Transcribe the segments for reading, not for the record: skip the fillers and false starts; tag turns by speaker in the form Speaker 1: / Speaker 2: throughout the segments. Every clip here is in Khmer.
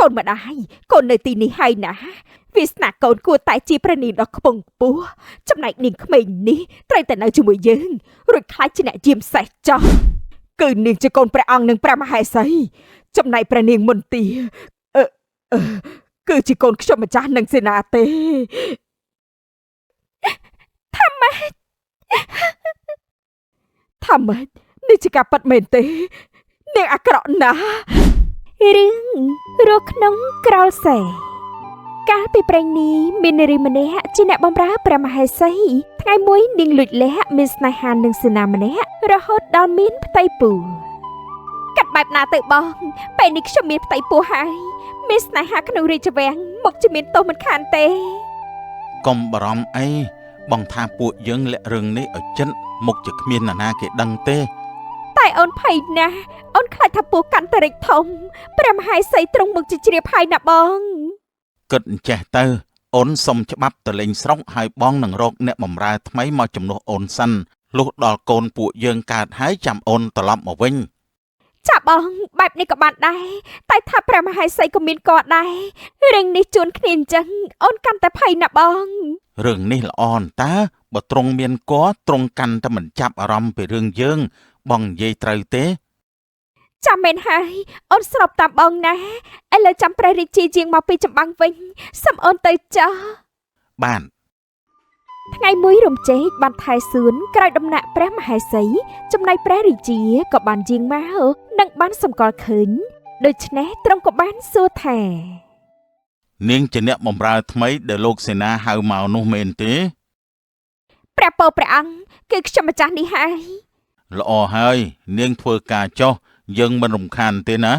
Speaker 1: កូនម្ដាយកូននៅទីនេះហើយណាវាសនាកូនគួរតែជាព្រះនាងដ៏ខ្ពង់ខ្ពស់ចំណែកនាងក្មេងនេះត្រូវតែនៅជាមួយយើងរួចខ្លាចជាអ្នកយាមសេះចោះគឺនាងជាកូនព្រះអង្គនិងព្រះមហេសីចំណែកព្រះនាងមន្ទីអឺអឺគឺជាកូនខ្ញុំម្ចាស់និងសេនាទេថាម៉េចថាម៉េចនេះជាការប៉ັດមែនទេនាងអាក្រក់ណាស់
Speaker 2: រឿងរស់ក្នុងក្រោលសេះកាលពីព្រេងនេះមាននារីម្នាក់ជាអ្នកបម្រើព្រះមហេសីថ្ងៃមួយនាងលួចលាក់មានស្នេហានឹងសេនាម្នាក់រហូតដល់មានផ្ទៃពោះ
Speaker 1: កាត់បែបណាទៅបងពេលនេះខ្ញុំមានផ្ទៃពោះហើយមានស្នេហាក្នុងរាជវាំងមកជាមានទោសមិនខានទេ
Speaker 3: កុំបារម្ភអីបងថាពួកយើងលាក់រឿងនេះឲ្យជិតមុខជាគ្មាននរណាគេដឹងទេ
Speaker 1: តែអូនភ័យណាស់អូនខ្លាចថាពោះកាន់តែរិចធំព្រះមហេសីទ្រង់មុខជាជ្រាបហើយណាបង
Speaker 3: គិតអញ្ចេះទៅអូនសុំច្បាប់ទៅលេងស្រុកហើយបងនឹងរកអ្នកបម្រើថ្មីមកជំនួសអូនសិនលុះដល់កូនពួកយើងកើតហើយចាំអូនត្រឡប់មកវិញ
Speaker 1: ចាបងបែបនេះក៏បានដែរតែថាព្រះមហេសីក៏មានកដែររឿងនេះជួនគ្នាអញ្ចឹងអូនកាន់តែភ័យណាស់បង
Speaker 3: រឿងនេះល្អអន្តាបើទ្រង់មានកទ្រង់កាន់តែមិនចាប់អារម្មណ៍ពីរឿងយើងបងនិយាយត្រូវទេ
Speaker 1: ចាំមែនហើយអូនស្របតាមបងណាឥឡូវចាំព្រះរាជាយាងមកពីចម្បាំងវិញសូមអូនទៅចោះ
Speaker 3: បាន
Speaker 2: ថ្ងៃមួយរំចេកបានថែសួនក្រោយដំណាក់ព្រះមហេសីចំណែកព្រះរាជាក៏បានយាងមកនិងបានសម្គាល់ឃើញដូច្នេះទ្រង់ក៏បានសួរថា
Speaker 3: នាងជាអ្នកបម្រើថ្មីដែលលោកសេនាហៅមកនោះមែនទេ
Speaker 1: ព្រះពោព្រះអង្គគឺខ្ញុំម្ចាស់នេះហើយ
Speaker 3: ល្អហើយនាងធ្វើការចុះយើងមិនរំខានទេណា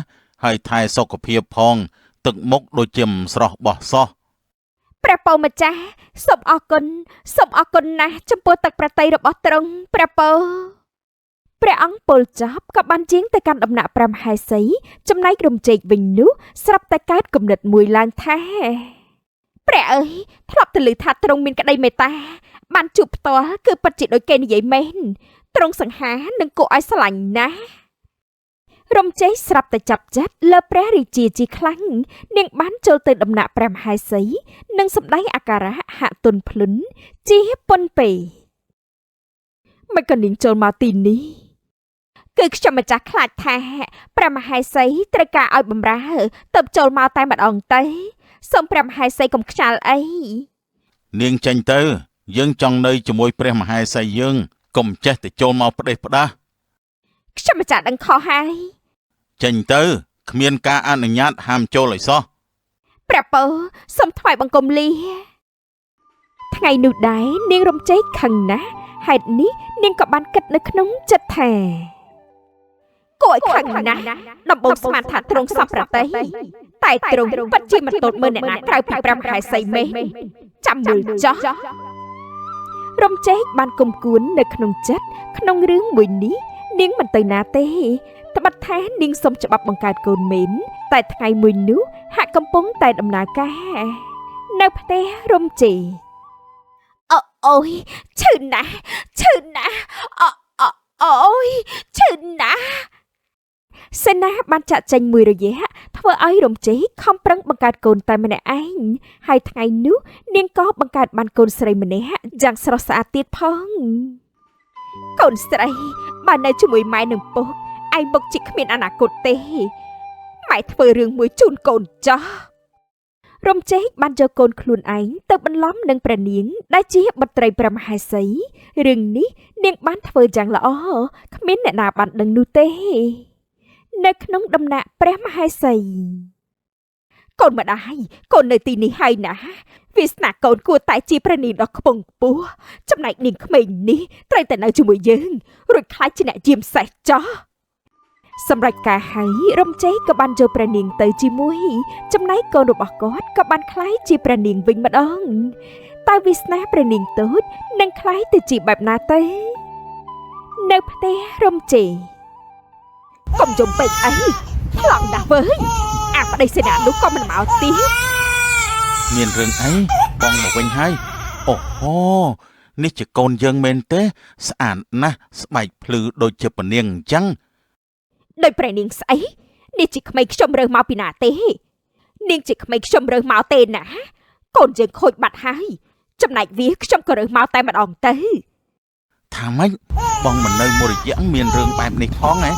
Speaker 3: ហើយថែសុខភាពផងទឹកមុខដូចជាមិនស្រស់បោះសោះ
Speaker 1: ព្រះពោម្ចាស់សូមអរគុណសូមអរគុណណាស់ចំពោះទឹកប្រតិរបស់ទ្រង់ព្រះពោ
Speaker 2: ព្រះអង្គពលចប់ក៏បានយាងទៅកាន់ដំណាក់ព្រះមហេសីចំណែករំចេកវិញនោះស្រាប់តែកើតគំនិតមួយឡើងថា
Speaker 1: ព្រះអើយធ្លាប់ទៅឮថាទ្រង់មានក្តីមេត្តាបានជួបផ្ទាល់គឺពិតជាដូចគេនិយាយមែនទ្រង់សង្ហានឹងគួរឲ្យស្រឡាញ់ណាស់
Speaker 2: រំចេកស្រាប់តែចាប់ចិត្តលើព្រះរាជាជាខ្លាំងនាងបានចូលទៅដំណាក់ព្រះមហេសីនិងសម្ដែងអាការៈហាក់ទន់ភ្លន់ជាពន់ពេ
Speaker 1: មិនក៏នាងចូលមកទីនេះគឺខ្ញុំម្ចាស់ខ្លាចថាព្រះមហេសីត្រូវការឲ្យបម្រើទៅចូលមកតែម្ដងទៅសូមព្រះមហេសីកុំខ្ជិលអី
Speaker 3: នាងចេញទៅយើងចង់នៅជាមួយព្រះមហេសីយើងកុំចេះតែចូលមកផ្ដេសផ្ដាស់
Speaker 1: ខ្ញុំម្ចាស់ដឹងខុសហើយ
Speaker 3: ចេញទៅគ្មានការអនុញ្ញាតហាមចូលឲ្យសោះ
Speaker 1: ព្រះពោសូមថ្វាយបង្គំលា
Speaker 2: ថ្ងៃនោះដែរនាងរំចេកខឹងណាស់ហេតុនេះនាងក៏បានគិតនៅក្នុងចិត្តថា
Speaker 1: គួរឲ្យខឹងណាស់ដំបូងស្មានថាទ្រង់សពប្រតិតែទ្រង់ពិតជាមិនទល់មើលអ្នកណាក្រៅពីព្រះមហេសីមេចាំមើលចោះ
Speaker 2: រំចេកបានគុំគួននៅក្នុងចិត្តក្នុងរឿងមួយនេះនាងមិនទៅណាទេត្បិតថានាងសុំច្បាប់បង្កើតកូនមែនតែថ្ងៃមួយនោះហាក់កំពុងតែដំណើរការនៅផ្ទះរំចេក
Speaker 1: អូយឈឺណាស់ឈឺណាស់អូយឈឺណាស់
Speaker 2: សេនាបានចាក់ចេញមួយរយៈធ្វើឲ្យរំចេកខំប្រឹងបង្កើតកូនតែម្នាក់ឯងហើយថ្ងៃនោះនាងក៏បង្កើតបានកូនស្រីម្នាក់យ៉ាងស្រស់ស្អាតទៀតផង
Speaker 1: កូនស្រីបើនៅជាមួយម៉ែនឹងពុកឯងមុខជាគ្មានអនាគតទេម៉ែធ្វើរឿងមួយជូនកូនចោះ
Speaker 2: រំចេកបានយកកូនខ្លួនឯងទៅបន្លំនឹងព្រះនាងដែលជាបុត្រីព្រះមហេសីរឿងនេះនាងបានធ្វើយ៉ាងល្អគ្មានអ្នកណាបានដឹងនោះទេនៅក្នុងដំណាក់ព្រះមហេសី
Speaker 1: កូនម្ដាយកូននៅទីនេះហើយណាវាសនាកូនគួរតែជាព្រះនាងដ៏ខ្ពង់ខ្ពស់ចំណែកនាងក្មេងនេះត្រូវតែនៅជាមួយយើងរួចខ្លាចជាអ្នកយាមសេះចោះ
Speaker 2: សម្រាប់ការហើយរំចេកក៏បានយកព្រះនាងទៅជាមួយចំណែកកូនរបស់គាត់ក៏បានក្លាយជាព្រះនាងវិញម្ដងតើវាសនាព្រះនាងតូចនឹងក្លាយទៅជាបែបណាទៅនៅផ្ទះរំចេក
Speaker 1: កុំយំពេកអីថ្លង់ណាស់វើយអាប្តីសេនានោះក៏មិនមកទៀត
Speaker 3: មានរឿងអីបងមកវិញហើយអូហូនេះជាកូនយើងមែនទេស្អាតណាស់ស្បែកភ្លឺដូចជាព្រះនាងអញ្ចឹង
Speaker 1: ដោយព្រះនាងស្អីនេះជាក្មេងខ្ញុំរើសមកពីណាទេ នាងជាក្មេងខ្ញុំរើសមកទេណាកូនយើងខូចបាត់ហើយចំណែកវាខ្ញុំក៏រើសមកតែម្ដងទៅ
Speaker 3: ថាម៉េចបងមិននៅមួយរយៈមានរឿងបែបនេះផងហ៎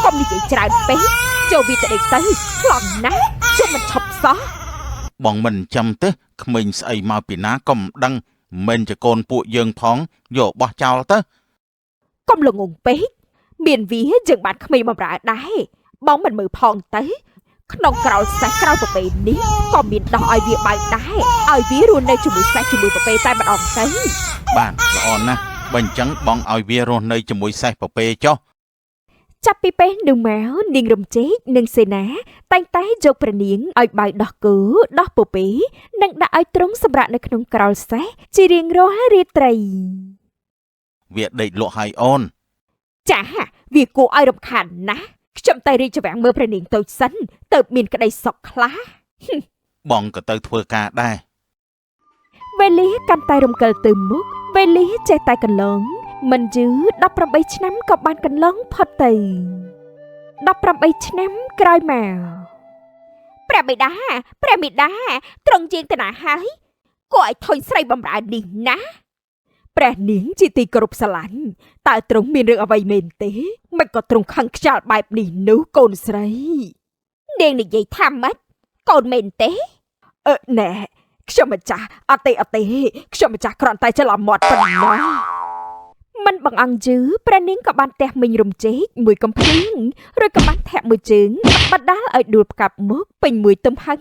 Speaker 1: កុំនិយាយច្រើនពេកចូលវាទៅដេកទៅខ្លងណាស់ជុំមិនឈប់សោះ
Speaker 3: បងមិនចាំទេក្មេងស្អីមកពីណាក៏មិនដឹងមិនជាកូនពួកយើងផងយកបោះចោលទៅ
Speaker 1: កុំល្ងងពេកមានវាយើងបានក្មេងបំរើដែរបងមិនមើលផងទៅក្នុងក្រោលសេះក្រោលប្រពៃនេះក៏មានដោះឲ្យវាបើកដែរឲ្យវារស់នៅជាមួយសេះជាមួយប្រពៃតែម្ដងទៅ
Speaker 3: បានល្អណាស់បើអញ្ចឹងបងឲ្យវារស់នៅជាមួយសេះប្រពៃចុះ
Speaker 2: ចាប់ពីពេលនោះមកនាងរំជែកនិងសេនាតែងតែយកព្រះនាងឲ្យបាយដោះគោដោះពពែនិងដាក់ឲ្យទ្រង់សម្រាកនៅក្នុងក្រោលសេះជារៀងរាល់រាត្រី
Speaker 3: វាដេកលក់ហើយអូន
Speaker 1: ចាវាគួរឲ្យរំខានណាស់ខ្ញុំទៅរាជវាំងមើលព្រះនាងតូចសិនទៅមានក្តីសុខខ្លះ
Speaker 3: បងក៏ទៅធ្វើការដែរ
Speaker 2: វេលាកាន់តែរំកិលទៅមុខវេលាចេះតែកន្លងមិនយូរ18ឆ្នាំក៏បានកន្លងផុតទៅ18ឆ្នាំក្រោយមក
Speaker 1: ព្រះបិតាព្រះមេដាទ្រង់យាងទៅណាហើយគួរឲ្យធុញស្រីបំរើនេះណា
Speaker 2: ព្រះនាងជាទីគោរពស្រឡាញ់តើទ្រង់មានរឿងអ្វីមែនទេមិនក៏ទ្រង់ខឹងខ្យល់បែបនេះនោះកូនស្រី
Speaker 1: នាងនិយាយថាម៉េចកូនមែនទេ
Speaker 2: អឺណែខ្ញុំម្ចាស់អត់ទេអត់ទេខ្ញុំម្ចាស់គ្រាន់តែច្រឡំមាត់ប៉ុណ្ណោះមិនបង្អង់យឺព្រះនាងក៏បានទះមីងរំជែកមួយកំភ្លៀងរួចក៏បានធាក់មួយជើងបណ្ដាលឲ្យដួលផ្កាប់មុខពេញមួយទំហឹង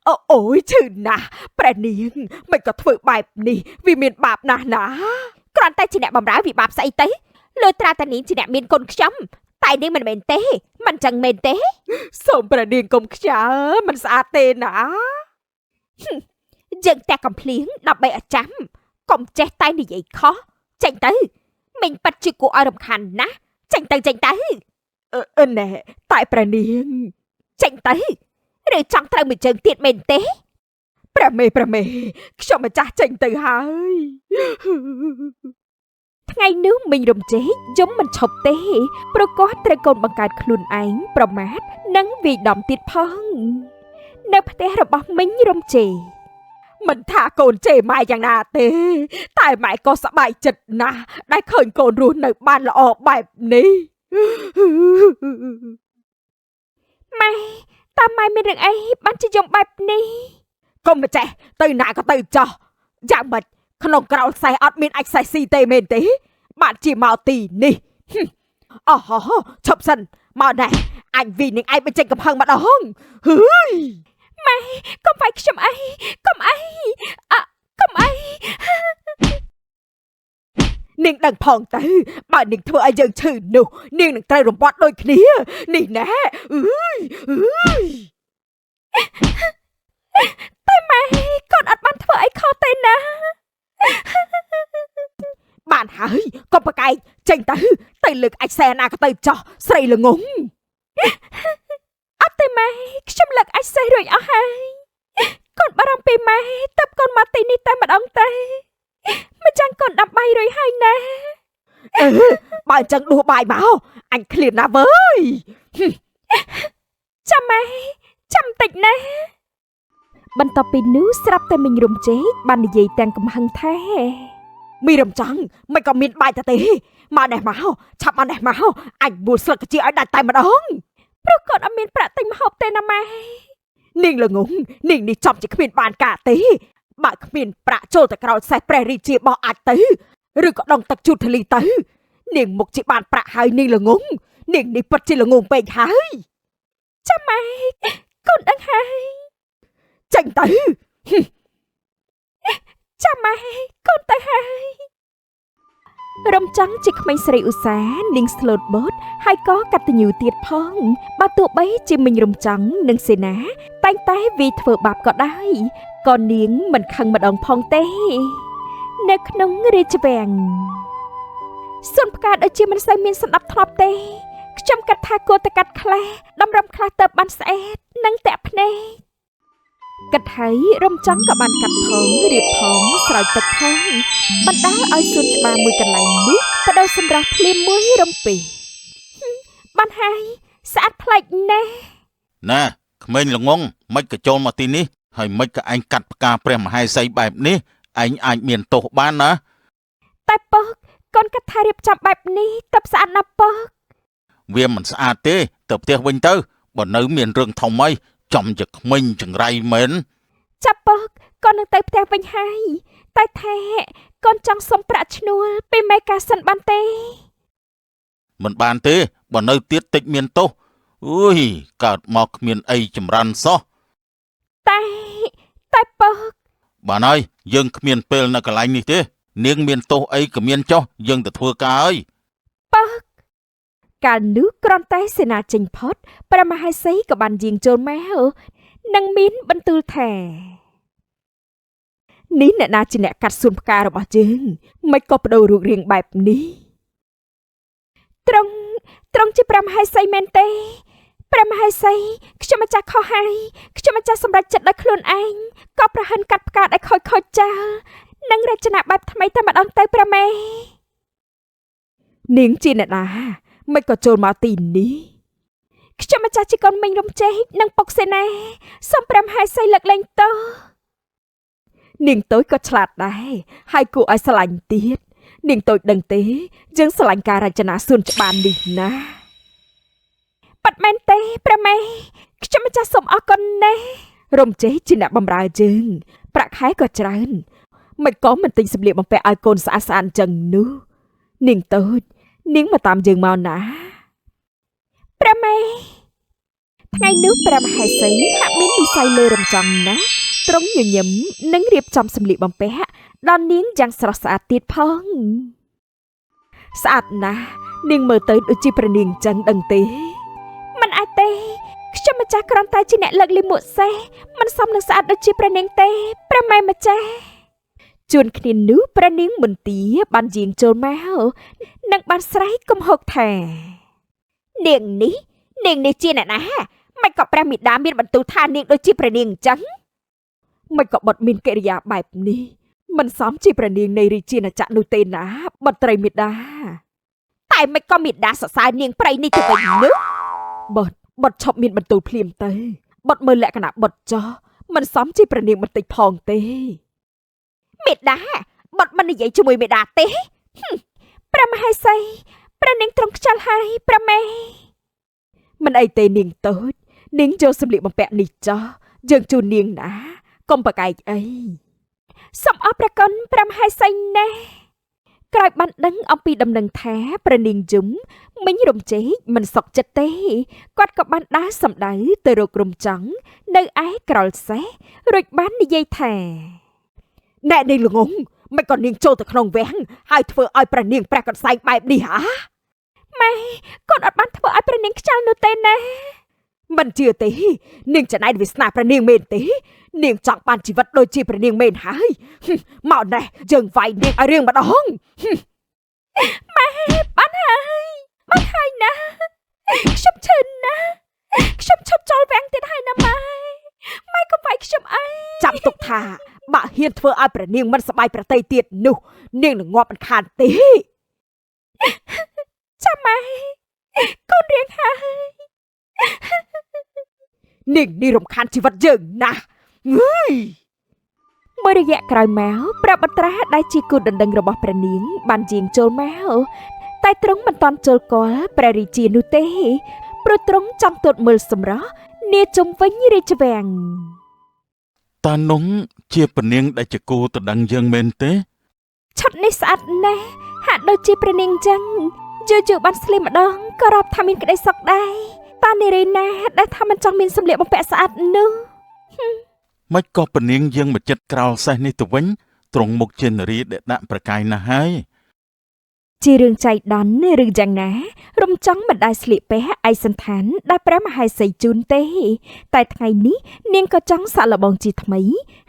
Speaker 1: អូអូយឈឺណាស់ព្រះនាងមិនក៏ធ្វើបែបនេះវាមានបាបណាស់ណាគ្រាន់តែជាអ្នកបម្រើវាបាបស្អីទៅលើត្រាតានាងជាអ្នកមានគុណខ្ញុំតែនាងមិនមែនទេមិនចឹងមែនទេ
Speaker 2: សូមព្រះនាងកុំខ្ជិលមិនស្អាតទេណា
Speaker 1: យើងតែកំភ្លៀងដើម្បីឲ្យចាំកុំចេះតែនិយាយខុសចេញទៅមិញប៉ិតជាគួរឲ្យរំខានណាស់ចេញទៅចេញទៅ
Speaker 2: អឺណែតែព្រះនាង
Speaker 1: ចេញទៅឬចង់ត្រូវមួយជើងទៀតមែនទេ
Speaker 2: ព្រះមេព្រះមេខ្ញុំម្ចាស់ចេញទៅហើយថ្ងៃនោះមីងរំជែកយំមិនឈប់ទេព្រោះគាត់ត្រូវកូនបង្កើតខ្លួនឯងប្រមាថនិងវាយដំទៀតផងនៅផ្ទះរបស់មីងរំជែក
Speaker 1: មិនថាកូនជេរម៉ែយ៉ាងណាទេតែម៉ែក៏សប្បាយចិត្តណាស់ដែលឃើញកូនរស់នៅបានល្អបែបនេះ
Speaker 2: ម៉ែតើម៉ែមានរឿងអីបានជាយំបែបនេះ
Speaker 1: កុំម្ចេះទៅណាក៏ទៅចោះយ៉ាងម៉េចក្នុងក្រោលសេះអត់មានអាចសេះស៊ីទេមែនទេបានជាមកទីនេះអូហោឈប់សិនមកណែអញវីនឹងឯងបញ្ចេញកំហឹងម្ដងហឺយ
Speaker 2: ម៉ែកុំវាយខ្ញុំអីកុំអីអកុំអី
Speaker 1: នាងដឹងផងទៅបើនាងធ្វើឲ្យយើងឈឺនោះនាងនឹងត្រូវរំពាត់ដូចគ្នានេះណែអើយអើយ
Speaker 2: តែម៉ែកូនអត់បានធ្វើអីខុសទេណា
Speaker 1: បានហើយកុំប្រកែកចេញទៅទៅលើកអាចសែណាក៏ទៅចោះស្រីល្ងង
Speaker 2: អត់ទេម៉ែខ្ញុំលើកអាចសេះរួចអស់ហើយកូនបារម្ភពីម៉ែតើកូនមកទីនេះតែម្ដងទេម្ចាំងកូនដាំបាយរួចហើយណា
Speaker 1: អឺបើអញ្ចឹងដួសបាយមកអញឃ្លានណាស់វើយ
Speaker 2: ចាំម៉ែចាំតិចណាបន្ទាប់ពីនោះស្រាប់តែមីងរំជែកបាននិយាយទាំងកំហឹងថា
Speaker 1: មីរំចង់មិនក៏មានបាយទេមកនេះមកឆាប់មកនេះមកអញមួលស្លឹកកាជាឲ្យដាច់តែម្ដង
Speaker 2: ព្រោះគាត់អត់មានប្រាក់ទិញម្ហូបទេណាម៉ែ
Speaker 1: នាងល្ងងនាងនេះចំជាគ្មានបានការទេបើគ្មានប្រាក់ចូលទៅក្រោយសេះព្រះរាជាបោះអាចទៅឬក៏ដងទឹកជូតធលីទៅនាងមុខជាបានប្រាក់ហើយនាងល្ងងនាងនេះពិតជាល្ងងពេកហើយ
Speaker 2: ចាំម៉ែកូនដឹងហើយ
Speaker 1: ចេញទៅ
Speaker 2: ចាំម៉ែកូនទៅហើយរំចង់ជាក្មេងស្រីឧស្សាហ៍នាងស្លូតបូតហើយក៏កតញ្ញូទៀតផងបើទោះបីជាមីងរំចង់និងសេនាតែងតែវាយធ្វើបាបក៏ដោយក៏នាងមិនខឹងម្ដងផងទេនៅក្នុងរាជវាំងសួនផ្កាដូចជាមិនសូវមានសណ្ដាប់ធ្នាប់ទេខ្ញុំគិតថាគួរតែកាត់ខ្លះតម្រឹមខ្លះទៅបានស្អាតនិងតាក់ភ្នែកគិតហើយរំចង់ក៏បានកាត់ផងរៀបផងស្រោចទឹកផងបណ្ដាលឲ្យសួនច្បារមួយកន្លែងនោះបដូរសម្រាប់ភ្លាមមួយរំពីបានហើយស្អាតប្លែកណាស់
Speaker 3: ណែ ក្មេងល្ងងមិនក៏ចូលមកទីនេះហើយមិនក៏ឯងកាត់ផ្កាព្រះមហេសីបែបនេះឯងអាចមានទោសបានណា
Speaker 1: តែពកកូនគិតថារៀបចំបែបនេះតបស្អាតណាស់ពក
Speaker 3: វាមិនស្អាតទេទៅផ្ទះវិញទៅបើនៅមានរឿងធំអីចំជាក្មេងចង្រៃមែន
Speaker 1: ចាប់ពកកូននឹងទៅផ្ទះវិញហើយតែថាកូនចង់សុំប្រាក់ឈ្នួលពីមេកាសិនបានទេ
Speaker 3: មិនបានទេបើនៅទៀតតិចមានទោសអើយកើតមកគ្មានអីចម្រើនសោះ
Speaker 1: តែតែពក
Speaker 3: បានហើយយើងគ្មានពេលនៅកន្លែងនេះទេនាងមានទោសអីក៏មានចុះយើងទៅធ្វើការហើយ
Speaker 1: ពកកាលនោះគ្រាន់តែសេនាចេញផុតព្រះមហេសីក៏បានយាងចូលមកនិងមានបន្ទូលថានេះអ្នកណាជាអ្នកកាត់សួនផ្ការបស់យើងមិនក៏បដូររូបរាងបែបនេះត្រង់ត្រង់ជាព្រះមហេសីមែនទេព្រះមហេសីខ្ញុំម្ចាស់ខុសហើយខ្ញុំម្ចាស់សម្រេចចិត្តដោយខ្លួនឯងក៏ប្រហិនកាត់ផ្កាដែលខូចខូចចោលនិងរចនាបែបថ្មីតែម្ដងទៅព្រះមេនាងជាអ្នកណាមិនក៏ចូលមកទីនេះខ្ញុំម្ចាស់ជាកូនមីងរំចេកនិងពុកសេនាសូមព្រះមហេសីលើកលែងទោសនាងតូចក៏ឆ្លាតដែរហើយគួរឲ្យស្រឡាញ់ទៀតនាងតូចដឹងទេយើងស្រឡាញ់ការរចនាសួនច្បារនេះណាប៉ាត់មែនទេព្រះមេខ្ញុំម្ចាស់សូមអរគុណណាស់រំចេកជាអ្នកបម្រើយើងប្រាក់ខែក៏ច្រើនមិនក៏មិនទិញសម្លៀកបំពាក់ឲ្យកូនស្អាតស្អាតអញ្ចឹងនោះនាងតូចនាងមកតាមយើងមកណាព្រះមេថ្ងៃនោះព្រះមហេសីហាក់មាននិស័យលើរំចង់ណាស់ទ្រង់ញញឹមនិងរៀបចំសម្លៀកបំពាក់ដល់នាងយ៉ាងស្រស់ស្អាតទៀតផងស្អាតណាស់នាងមើលទៅដូចជាព្រះនាងចឹងដឹងទេមិនអាចទេខ្ញុំម្ចាស់គ្រាន់តែជាអ្នកលើកលាមកសេះមិនសមនឹងស្អាតដូចជាព្រះនាងទេព្រះមេម្ចាស់ជួនគ្នានោះព្រះនាងមន្ទីបានយាងចូលមកនិងបានស្រែកគំហុកថានាងនេះនាងនេះជាអ្នកណាមិនក៏ព្រះមេដាមានបន្ទូលថានាងដូចជាព្រះនាងអញ្ចឹងមិនក៏បុតមានកិរិយាបែបនេះមិនសមជាព្រះនាងនៃរាជាណាចក្រនោះទេណាបុត្រីមេដាតែមិនក៏មេដាសរសើរនាងប្រៃនេះទៅវិញនោះបុតឈប់មានបន្ទូលភ្លាមទៅបុតមើលលក្ខណៈបុតចោះមិនសមជាព្រះនាងបន្តិចផងទេមេដាបុតមិននិយាយជាមួយមេដាទេព្រះមហេសីព្រះនាងទ្រង់ខ្ជិលហើយព្រះមេមិនអីទេនាងតូចនាងចូលសម្លៀកបំពាក់នេះចោះយើងជូននាងណាកុំប្រកែកអីសូមអរព្រះគុណព្រះមហេសីណាស់ក្រោយបានដឹងអំពីដំណឹងថាព្រះនាងយំមិញរំចេកមិនសុខចិត្តទេគាត់ក៏បានដើរសំដៅទៅរករំចង់នៅឯក្រលសេះរួចបាននិយាយថាណែនាងល្ងងមិនក៏នាងចូលទៅក្នុងវាំងហើយធ្វើឲ្យព្រះនាងព្រះកន្សែងបែបនេះហ៎ម៉ែកូនអត់បានធ្វើឲ្យព្រះនាងខ្ជិលនោះទេណាមិនជឿទេនាងចំណែកវាសនាព្រះនាងមែនទេនាងចង់បានជីវិតដូចជាព្រះនាងមែនហើយមកណែយើងវាយនាងឲ្យរឿងម្ដងម៉ែបានហើយបានហើយណាខ្ញុំឈឺណាខ្ញុំឈប់ចូលវាំងទៀតហើយណាម៉ែម៉ែកុំវាយខ្ញុំអីចាំទុកថាបាក់ហ៊ានធ្វើឲ្យព្រះនាងមិនសប្បាយប្រតិទៀតនោះនាងនឹងងាប់មិនខានទេចាំម៉ែកូនរៀងហើយនាងនេះរំខានជីវិតយើងណាស់មួយរយៈក្រោយមកព្រះបុត្រាដែលជាគូដណ្ដឹងរបស់ព្រះនាងបានយាងចូលមកតែទ្រង់មិនទាន់ចូលគាល់ព្រះរាជានោះទេព្រោះទ្រង់ចង់ទតមើលសម្រស់នាជុំវិញរាជវាំង
Speaker 3: តានោះជាព្រះនាងដែលជាគូដណ្ដឹងយើងមែនទេ
Speaker 1: ឆុតនេះស្អាតណាស់ហាក់ដូចជាព្រះនាងចឹងយូរៗបានស្លៀកម្ដងក៏រាប់ថាមានក្តីសុខដែរតានារីណាដែលថាមិនចង់មានសម្លៀកបំពាក់ស្អាតនោះ
Speaker 3: មិនក៏ព្រះនាងយើងមកចិត្តក្រោលសេះនេះទៅវិញទ្រង់មុខជានារីដែលដាក់ប្រកាយណាស់ហើយ
Speaker 1: ជារឿងចៃដន្យឬយ៉ាងណារំចង់មិនដែលស្លៀកពាក់ឯកសណ្ឋានដែលព្រះមហេសីជូនទេតែថ្ងៃនេះនាងក៏ចង់សាកល្បងជាថ្មី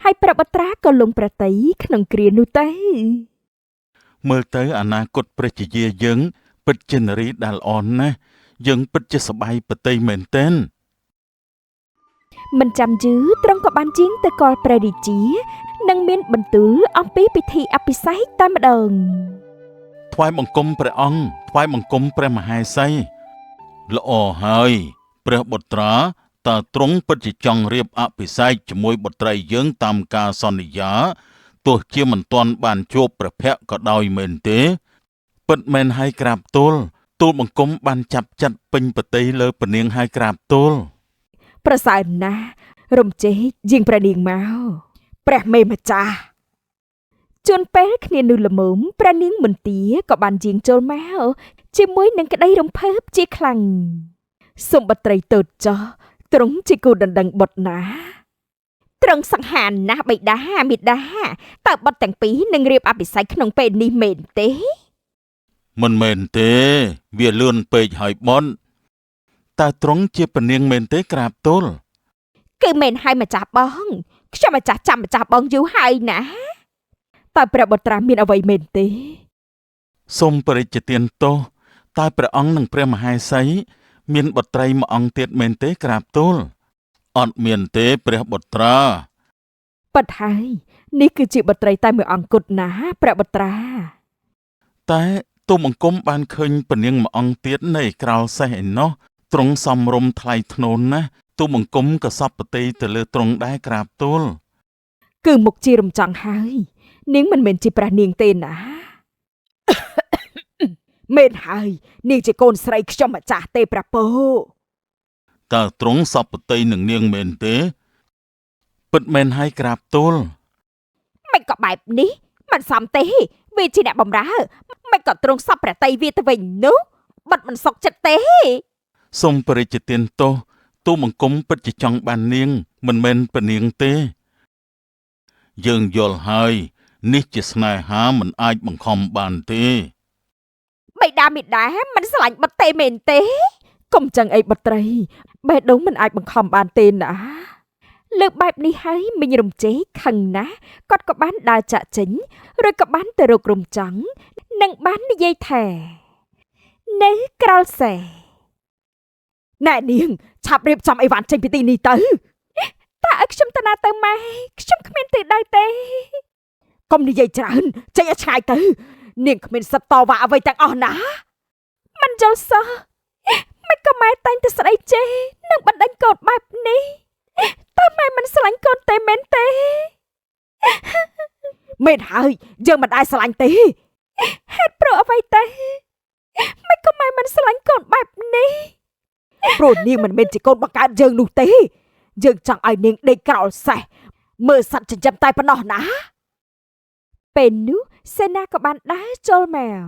Speaker 1: ហើយព្រះបុត្រាក៏លងប្រតិយក្នុងគ្រានោះទៅ
Speaker 3: មើលទៅអនាគតព្រះជាយាយើងពិតជានារីដែលល្អណាស់យើងពិតជាសប្បាយប្រតិយមែនទែន
Speaker 1: មិនចាំយូរទ្រង់ក៏បានយាងទៅកល់ព្រះរាជានិងមានបន្ទូលអំពីពិធីអភិសេកតែម្ដង
Speaker 3: ថ្វាយបង្គំព្រះអង្គថ្វាយបង្គំព្រះមហេសីល្អហើយព្រះបុត្រា តើទ្រង់ពិតជាចង់រៀបអភិសេកជាមួយបុត្រីយើងតាមការសន្យាទោះជាមិនទាន់បានជួបព្រះភ័ក្ត្រក៏ដោយមែនទេពិតមែនហើយក្រាបទូលទូលបង្គំបានចាប់ចិត្តពេញប្រតិយលើព្រះនាងហើយក្រាបទូល
Speaker 1: ប្រសើរណាស់រំចេកយាងព្រះនាងមកព្រះមេម្ចាស់
Speaker 2: ជួនពេលគ្នានោះល្មមព្រះនាងមន្ទាក៏បានយាងចូលមកជាមួយនឹងក្តីរំភើបជាខ្លាំងសូមបុត្រីតូចចោះទ្រង់ជាគូដណ្ដឹងបុត្រណា
Speaker 1: ទ្រង់សង្ហានណាស់បិតាមេដាតើបុត្រទាំងពីរនឹងរៀបអភិសេកក្នុងពេលនេះមែនទេ
Speaker 3: មិនមែនទេវាលឿនពេកហើយបុត្រតើទ្រង់ជាព្រះនាងមែនទេក្រាបទូល
Speaker 1: គឺមែនហើយម្ចាស់បងខ្ញុំម្ចាស់ចាំម្ចាស់បងយូរហើយណា
Speaker 2: តើព្រះបុត្រាមានអ្វីមែនទេ
Speaker 3: សូមព្រះរាជទានទោសតើព្រះអង្គនិងព្រះមហេសីមានបុត្រីមួយអង្គទៀតមែនទេក្រាបទូលអត់មានទេព្រះបុត្រា
Speaker 2: ពិតហើយនេះគឺជាបុត្រីតែមួយអង្គគត់ណាព្រះបុត្រា
Speaker 3: តែទូលបង្គំបានឃើញព្រះនាងមួយអង្គទៀតនៅក្រោលសេះឯណោះទ្រង់សមរម្យថ្លៃថ្នូរណាស់ទូលបង្គំក៏សពប្រតិយទៅលើទ្រង់ដែរក្រាបទូល
Speaker 2: គឺមុខជារំចង់ហើយនាងមិនមែនជាព្រះនាងទេណា
Speaker 1: មែនហើយនាងជាកូនស្រីខ្ញុំម្ចាស់ទេព្រះពោ
Speaker 3: តើទ្រង់សពប្រតិយនឹងនាងមែនទេពិតមែនហើយក្រាបទូល
Speaker 1: មិនក៏បែបនេះមិនសមទេវាជាអ្នកបម្រើមិនក៏ទ្រង់សពប្រតិយវាទៅវិញនោះបាត់មិនសុខចិត្តទេ
Speaker 3: សូមព្រះរាជទានទោសទូលបង្គំពិតជាចង់បាននាងមិនមែនព្រះនាងទេយើងយល់ហើយនេះជាស្នេហាមិនអាចបង្ខំបានទេ
Speaker 1: បិតាមេដាមិនស្រឡាញ់បុត្រទេមែនទេ
Speaker 2: កុំចឹងអីបុត្រីបេះដូងមិនអាចបង្ខំបានទេណាលើកបែបនេះហើយមីងរំចេកខឹងណាស់គាត់ក៏បានដើរចាក់ចេញរួចក៏បានទៅរករំចង់និងបាននិយាយថានៅក្រោលសេះ
Speaker 1: ណែនាងឆាប់រៀបចំអីវ៉ាន់ចេញពីទីនេះទៅ
Speaker 2: តើឲ្យខ្ញុំទៅណាទៅម៉ែខ្ញុំគ្មានទិសដៅទេ
Speaker 1: កុំនិយាយច្រើនចេញឲ្យឆ្ងាយទៅនាងគ្មានសិទ្ធិតវ៉ាអ្វីទាំងអស់ណា
Speaker 2: មិនយល់សោះមិនក៏ម៉ែតែងតែស្ដីជេរនិងបណ្ដេញកូនបែបនេះតើម៉ែមិនស្រឡាញ់កូនទេមែនទេ
Speaker 1: មែនហើយយើងមិនដែលស្រឡាញ់ទេ
Speaker 2: ហេតុព្រោះអ្វីទេមិនក៏ម៉ែមិនស្រឡាញ់កូនបែបនេះ
Speaker 1: ព្រោះនាងមិនមែនជាកូនបង្កើតយើងនោះទេយើងចង់ឲ្យនាងដេកក្រោលសេះមើលសត្វចិញ្ចឹមតែប៉ុណ្ណោះណា
Speaker 2: ពេលនោះសេនាក៏បានដើរចូលមក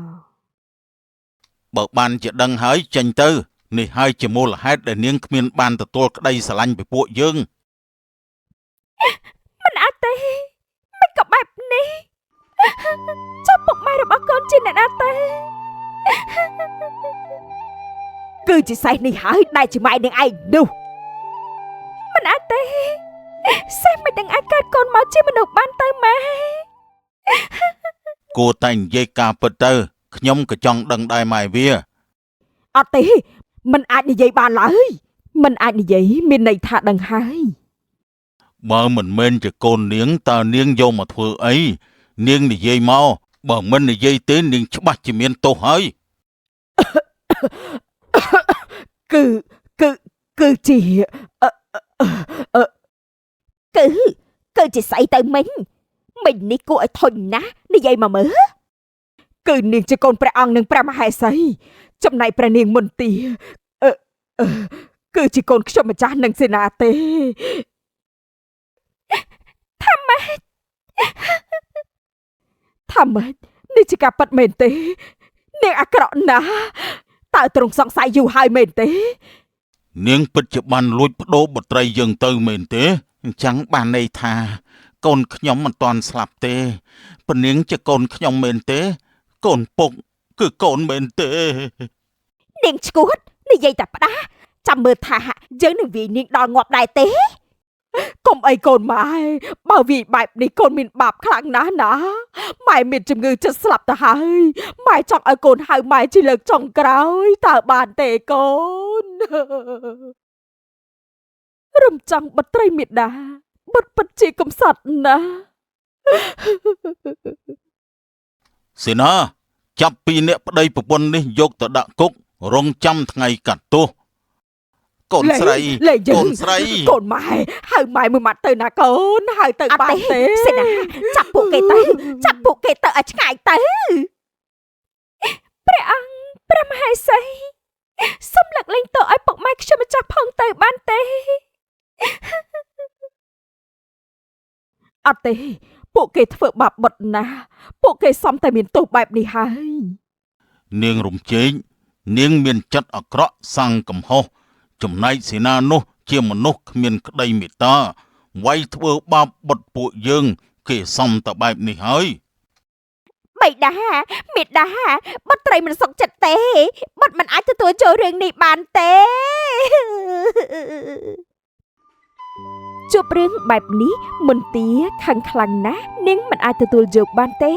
Speaker 3: បើបានជាដឹងហើយចេញទៅនេះហើយជាមូលហេតុដែលនាងគ្មានបានទទួលក្តីស្រឡាញ់ពីពួកយើង
Speaker 2: មិនអាចទេមិនក៏បែបនេះចុះពុកម៉ែរបស់កូនជាអ្នកណាទេ
Speaker 1: គឺជាសេះនេះហើយដែលជាម៉ែនឹងឯងនោះ
Speaker 2: មិនអាចទេសេះមិននឹងអាចកើតកូនមកជាមនុស្សបានទៅម៉ែ
Speaker 3: គួរតែនិយាយការពិតទៅខ្ញុំក៏ចង់ដឹងដែរម៉ែវា
Speaker 1: អត់ទេមិនអាចនិយាយបានឡើយ
Speaker 2: មិនអាចនិយាយមានន័យថាដឹងហើយ
Speaker 3: បើមិនមែនជាកូននាងតើនាងយកមកធ្វើអីនាងនិយាយមកបើមិននិយាយទេនាងច្បាស់ជាមានទោសហើយ
Speaker 1: គឺគឺគឺជាគឺជាស្អីទៅមិញមិញនេះគួរឲ្យធុញណាស់និយាយមកមើលគឺនាងជាកូនព្រះអង្គនិងព្រះមហេសីចំណែកព្រះនាងមន្ទាគឺជាកូនខ្ញុំម្ចាស់និងសេនាទេ
Speaker 2: ថាម៉េច
Speaker 1: ថាម៉េចនេះជាការពិតមែនទេនាងអាក្រក់ណាស់តើទ្រង់សង្ស័យយូរហើយមែនទេ
Speaker 3: នាងពិតជាបានលួចបដូរបុត្រីយើងទៅមែនទេអញ្ចឹងបានន័យថាកូនខ្ញុំមិនទាន់ស្លាប់ទេព្រះនាងជាកូនខ្ញុំមែនទេកូនពុកគឺកូនមែនទេ
Speaker 1: នាងឈួតនិយាយតែផ្ដាស់ចាំមើលថាយើងនឹងវាយនាងដល់ងាប់ដែរទេកុំអីកូនម៉ែបើវាយបែបនេះកូនមានបាបខ្លាំងណាស់ណាម៉ែមានជំងឺចិត្តស្លាប់ទៅហើយម៉ែចង់ឲ្យកូនហៅម៉ែជាលើកចុងក្រោយតើបានទេកូន
Speaker 2: រំចង់បុត្រីមេដាបុត្រពិតជាកំសត់ណាស់
Speaker 3: សេនាចាប់ពីអ្នកប្តីប្រពន្ធនេះយកទៅដាក់គុករងចាំថ្ងៃកាត់ទោស កូនស្រី
Speaker 1: លេយើង
Speaker 3: កូនស្រី
Speaker 1: កូនម៉ែហៅម៉ែមួយម៉ាត់ទៅណាកូនហៅទៅ
Speaker 2: អត់
Speaker 1: បាន
Speaker 2: ទេ
Speaker 1: ទេ
Speaker 2: សេនាចាប់ពួកគេទៅចាប់ពួកគេទៅឲ្យឆ្ងាយទៅព្រះអង្គព្រះមហេសីសូមលើកលែងទោសឲ្យពុកម៉ែខ្ញុំម្ចាស់ផងទៅបានទេ
Speaker 1: អត់ទេពួកគេធ្វើបាបបុតណាស់ពួកគេសមតែមានទោសបែបនេះហើយ
Speaker 3: នាងរំជែកនាងមានចិត្តអាក្រក់សាំងកំហុសចំណែកសេនានោះជាមនុស្សគ្មានក្តីមេត្តាវាយធ្វើបាបបុតពួកយើង គេសមតែបែបនេះហើយ
Speaker 2: បិតាមេដាបុត្រីមិនសុខចិត្តទេបុត្រមិនអាចទទួលចូលរឿងនេះបានទេ
Speaker 1: ជួបរឿងបែបនេះមន្ទាខឹងខ្លាំងណាស់នាងមិនអាចទទួលយកបានទេ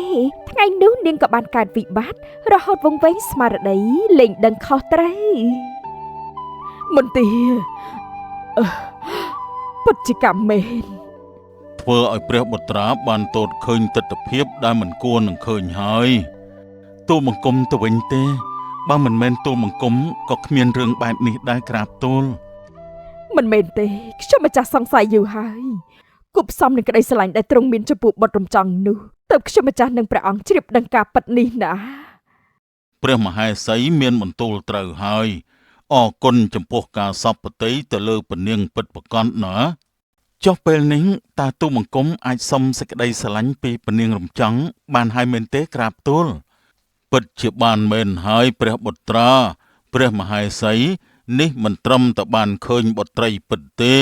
Speaker 1: ថ្ងៃនោះនាងក៏បានកើតវិបត្តិរហូតវង្វេងស្មារតីលែងដឹងខុសត្រូវមន្ទាអឺពិតជាកម្មមែន
Speaker 3: ធ្វើឲ្យព្រះបុត្រាបានទតឃើញទិដ្ឋភាពដែលមិនគួរនឹងឃើញហើយទូលបង្គំទៅវិញទេបើមិនមែនទូលបង្គំក៏គ្មានរឿងបែបនេះដែរក្រាបទូល
Speaker 1: មិនមែនទេខ្ញុំម្ចាស់សង្ស័យយូរហើយគួបផ្សំនឹងក្តីស្រឡាញ់ដែលទ្រង់មានចំពោះបុត្ររំចង់នោះទើបខ្ញុំម្ចាស់និងព្រះអង្គជ្រាបដឹងការពិតនេះណា
Speaker 3: ព្រះមហេសីមានបន្ទូលត្រូវហើយអរគុណចំពោះការសពតិទៅលើពនាងពិតប្រកបណាចុះពេលនេះតើទូលបង្គំអាចសុំសេចក្តីស្រឡាញ់ពីពនាងរំចង់បានហើយមែនទេក្រាបទូលពិតជាបានមែនហើយព្រះបុត្រាព្រះមហេសីនេះមិនត្រឹមតែបានឃើញបុត្រីពិតទេ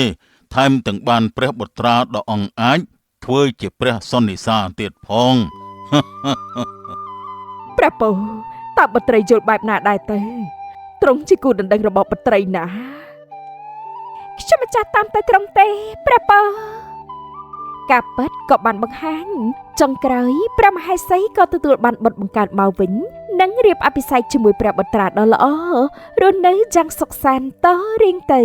Speaker 3: ថែមទាំងបានព្រះបុត្រាដ៏អង់អាចធ្វើជាព្រះសន្និសាទៀតផង
Speaker 1: ព្រះពោតើបុត្រីយល់បែបណាដែរទៅទ្រង់ជាគូដណ្ដឹងរបស់បុត្រីណា
Speaker 2: ខ្ញុំម្ចាស់តាមតែត្រង់ទេព្រះពោ
Speaker 1: ការពិតក៏បានបង្ហាញចុងក្រោយព្រះមហេសីក៏ទទួលបានបុត្របង្កើតមកវិញនិងរៀបអភិសេកជាមួយព្រះបុត្រាដ៏ល្អរស់នៅយ៉ាងសុខសាន្តតរៀងទៅ